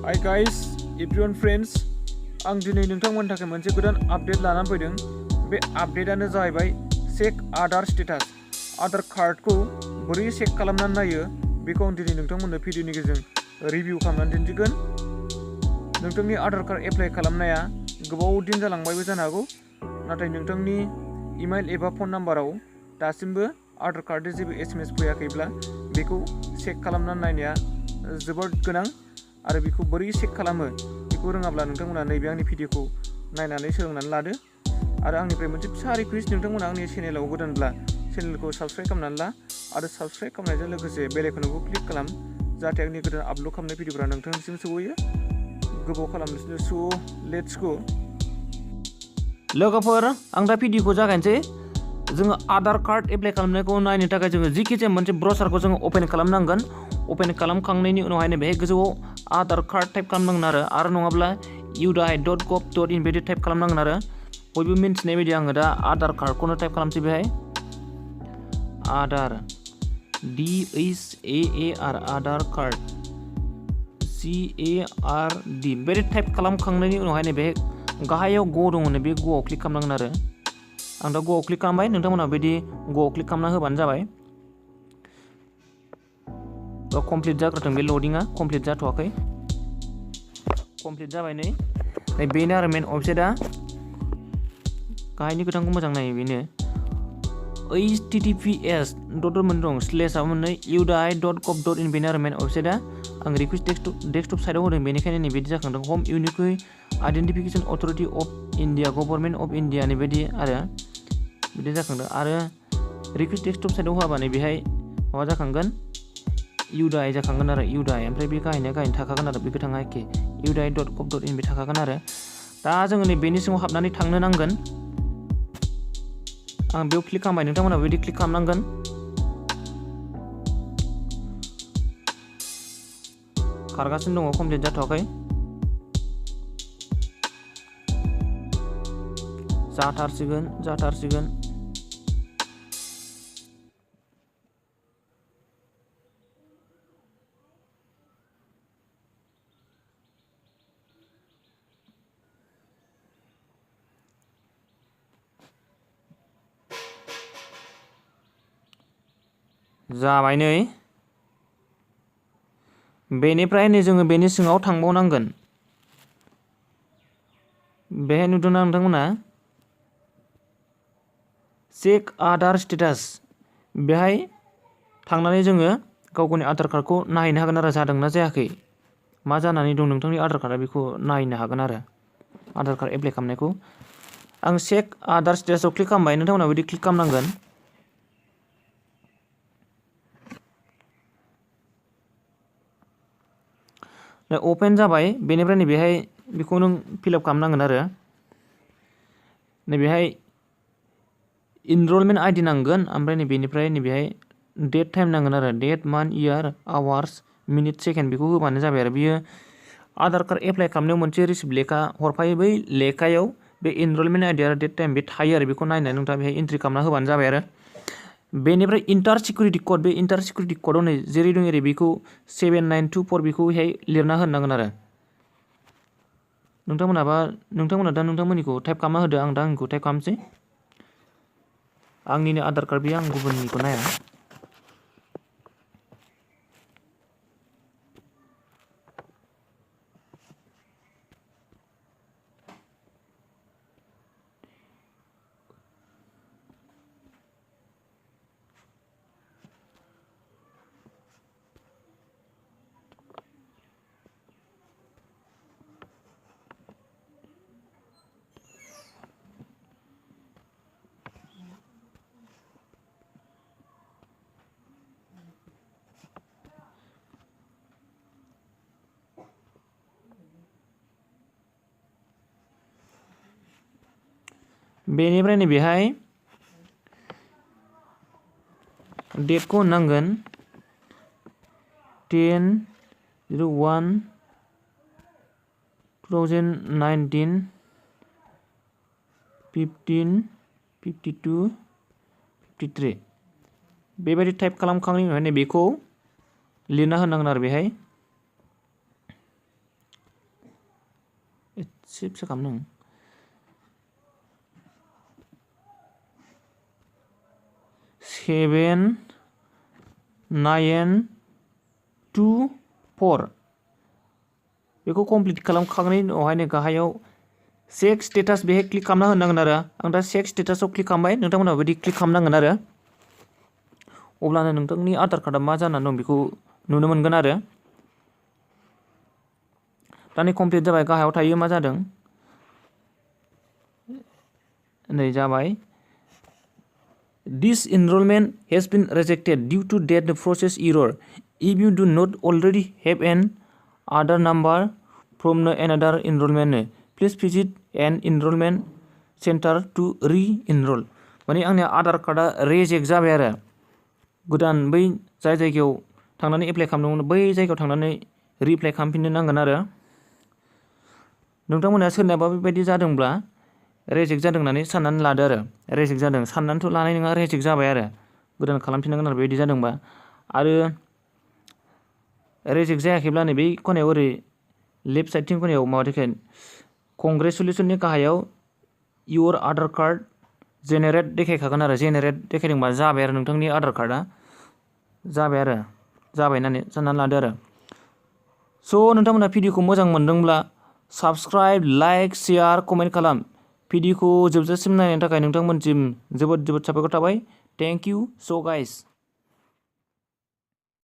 Hi guys, everyone friends. आं दिनै नोंथांमोननि थाखाय मोनसे गोदान आपडेट लानानै फैदों। बे आपडेटआनो जाहैबाय चेक आधार स्टेटास। आधार कार्डखौ बोरै चेक खालामनानै नायो बेखौ आं दिनै नोंथांमोननो भिडिअनि गेजेरजों रिभिउ खालामनानै दिन्थिगोन। नोंथांनि आधार कार्ड एप्लाइ खालामनाया गोबाव दिन जालांबायबो जानो हागौ, नाथाय नोंथांनि इमेल एबा फन नाम्बाराव दासिमबो आधार कार्डनि जेबो SMS फैयाखैब्ला बेखौ चेक खालामनानै नायनाया जोबोद गोनां आरो बेखौ बोरै चेक खालामो बेखौ रोङाब्ला नोंथांमोना नैबे आंनि भिडिअखौ नायनानै सोलोंनानै लादो। आरो आंनिफ्राय मोनसे फिसा रिकुवेस्ट, नोंथांमोना आंनि चेनेलाव गोदानब्ला चेनेलखौ साबस्क्राइब खालामनानै ला आरो साबस्क्राइब खालामनायजों लोगोसे बेल आइकनखौ क्लिक खालाम, जाहाथे आंनि गोदान आपल'ड खालामनाय भिडिअफोरा नोंथांनिसिम सौहैयो। गोबाव खालामनोसै, स' लेट्स गो। लोगोफोर, आं दा भिडिअखौ जागायनोसै। जोङो आधार कार्ड एप्लाइ खालामनायखौ नायनो थाखाय जोङो जिखिजाया मोनसे ब्राउजारखौ जोङो अपेन खालामनांगोन। अपेन खालामखांनायनि उनावहाय बेहाय गोजौआव आधार कार्ड टाइप खालामनांगोन आरो नङाब्ला udai.gov.in बिदि टाइप खालामनांगोन आरो बयबो मिन्थिनाय बायदि आङो दा आधार कार्डखौनो टाइप खालामसै। बेहाय Aadhaar DHAAR Aadhaar card CARD बिदि टाइप खालामखांनायनि उनावहाय बेहाय गाहायाव ग दङ, बे ग'आव क्लिक खालामनांगोन आरो आं दा ग'आव क्लिक खालामबाय। नोंथांमोना बिदि ग'आव क्लिक खालामना होबानो जाबाय। कमप्लिट जाग्रोथों, बे लडिंआ कमप्लिट जाथ'वाखै। कमप्लिट जाबाय। नै बेनो आरो मेन वेबसाइटआ। गाहायनि खोथाखौ मोजां नायो, बेनो https दं स्लेशआव मोननै udai.gov.in बेनो आरो मेन वेबसाइटआ। आं रिकुवेस्ट डेस्कटप साइडआव होदों, बेनिखायनो नैबायदि जाखांदों। हम unique identification authority of India, government of India बायदि आरो बिदि जाखांदों। आरो रिकुवेस्ट डेस्कटप साइडआव होआबा नै बेहाय माबा जाखांगोन, udai जाखांगोन आरो udai, ओमफ्राय बे गाहायनो थाखागोन आरो बे गोथाङा एखे udai.gov.in बे थाखागोन आरो दा जोङो नै बेनि सिङाव हाबनानै थांनो नांगोन। आं बेयाव क्लिक खालामबाय, नोंथांमोना बेबायदि क्लिक खालामनांगोन। खारगासिनो दङ, कमप्लिट जाथ'वाखै। जाथारसिगोन। जाबाय। नै बेनिफ्राय जोङो बेनि सिङाव थांबावनांगोन। बेहाय नुदोंना नोंथांमोना चेक आधार स्टेटास, बेहाय थांनानै जोङो गावनि आधार कार्डखौ नायहैनो हागोन आरो जादोंना जायाखै, मा जानानै दं नोंथांनि आधार कार्डआ, बेखौ नायनो हागोन आरो आधार कार्ड एप्लाइ खालामनायखौ। आं चेक आधार स्टेटासआव क्लिक खालामबाय, नोंथांमोना बिदि क्लिक खालामनांगोन। अपेन जाबाय। बेनिफ्राय नैबेहाय बेखौ नों फिलआप खालामनांगोन आरो नैबेहाय इनरलमेन्ट आइडि नांगोन, ओमफ्राय नैबेनिफ्राय नैबेहाय डेट टाइम नांगोन आरो date, month, year, hours, minute, second बेखौ होबानो जाबाय आरो बियो आधार कार्ड एप्लाइ खालामनायाव मोनसे रिसिप्ट लेखा हरफायो। बै लेखायाव बे इनरलमेन्ट आइडि आरो डेट टाइम बे थायो आरो बेखौ नायनानै नोंथाङा बेहाय एन्ट्रि खालामना होबानो जाबाय आरो बेनिफ्राय इन्टार सिकिउरिटि कड, बे इन्टार सिकिउरिटि कडआव नै जेरै दं एरै बेखौ 7924 बेखौहाय लिरना होनांगोन आरो नोंथांमोना दा नोंथांमोननिखौ टाइप खालामना होदो। आं दा आंनिखौ टाइप खालामसै। आंनिनो आधार कार्ड, बेयो आं गुबुननिखौ नाया। बेनिफ्राय नैबेहाय डेटखौ होनांगोन 10/01/2019 15/52/53 बेबायदि टाइप खालामखांनायनि उनाव बेखौ लिरना होनांगोन आरो बेहाय फिसा खालामदों 7 9 2 4 बेखौ कमप्लिट खालामखांनायनि उनावहाय नै गाहायाव चेक स्टेटास बेहाय क्लिक खालामना होनांगोन आरो आं दा चेक स्टेटासआव क्लिक खालामबाय नोंथांमोनहा बिदि क्लिक खालामनांगोन आरो अब्लानो नोंथांनि आधार कार्डआ मा जानानै दं बेखौ नुनो मोनगोन आरो दा नै कमप्लिट जाबाय गाहायाव थायो मा जादों नै जाबाय This enrollment has been rejected due to data process error. If you do not already have an Aadhaar number from another enrollment, please visit an enrollment center to re-enroll. माने आंनि आधार कार्डआ रेजेक्ट जाबाय आरो गोदान बै जाय जायगायाव थांनानै एप्लाइ खालामदोंमोन बै जायगायाव थांनानै रिएप्लाइ खालामफिननो नांगोन आरो नोंथांमोनहा सोरनाबा बेबायदि जादोंब्ला रेजेक्ट जादों होननानै साननानै लादो आरो रेजेक्ट जादों साननानैथ' लानाय नङा रेजेक्ट जाबाय आरो गोदान खालामफिननांगोन आरो बेबायदि जादोंबा आरो रेजेक्ट जायाखैब्ला नै बै खनायाव ओरै लेफ्ट साइडथिं खनायाव माबा देखाय कंग्रेचुलेसननि गाहायाव इयर आधार कार्ड जेनेरेट देखायखागोन आरो जेनेरेट देखायदोंबा जाबाय आरो नोंथांनि आधार कार्डआ जाबाय होननानै साननानै लादो आरो स' नोंथांमोनहा भिडिअखौ मोजां मोनदोंब्ला साबस्क्राइब लाइक शेयार कमेन्ट खालाम भिडिअखौ जोबजासिम नायनायनि थाखाय नोंथांमोनसिम जोबोद साबायखर थाबाय थेंक इउ स' गाइस